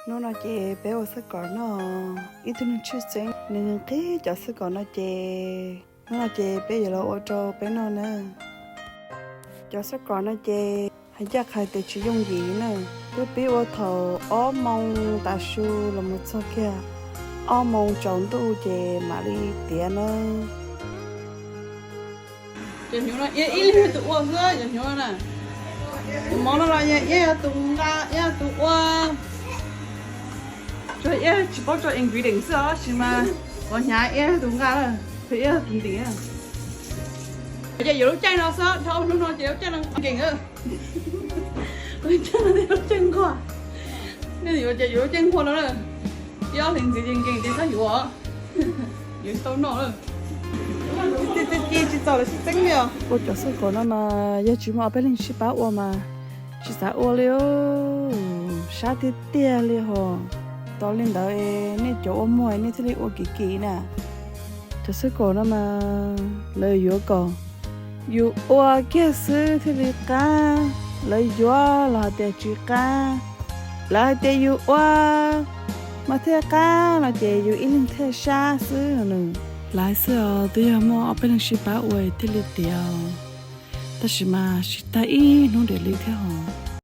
Hnub no ces peb ua xab kom noj, ib tug neeg tshwj xeeb nws nqhis cov xab kom no ces hnub no ces peb yuav los ua rau peb noj na. Cov xab kom no ces hais ncaj qha tias tsis yooj yim na, twb pib ua thaum ob moos tav su los mus txog kiag ob moos tsaus ntuj ces mam li tiav na. Cov hnyuv no iab ib leeg tus ua xwb cov hnyuv na. Tus mov no los yog iab tus nqa, iab tus ua. Tsuas iab tsis paub tso ingredient xwb os, tab sis mas qhov hnyav iab tus nqa, qhov iab tus ntim. Ces yuav lub caij no xwb, dhau hnub no ces lub caij no nkees. Lub caij no lub caij nquag. Nej yuav ces yuav lub caij nquag no na. Ib ob hlis ntxiv ces nkees ces txhob yuav. Yuav tau noj lawm. Tib tib ci tsis txaus lawv sib txeeb li os. Ua cov xab kom no mas yog tsis muaj ob peb leeg sib pab ua mas tsis xav ua li. Sab tiag tiag li hos. Tos li ntawd nej cov ua muag nej thiaj li ua kim kim na. Cov xab kom no mas lawv yuav kom yus ua kiag xwb thiaj li qab, lawv yuav los hais tias tsis qab. Lawv hais tias yus ua mas thiaj qab no ces yus ib leeg thiaj sab xwb no. Lawv xwb os, twb yog muaj ob peb leeg sib pab ua thiaj li tiav, tab sis mas sib tag ib hnub ntiav li thiab hos.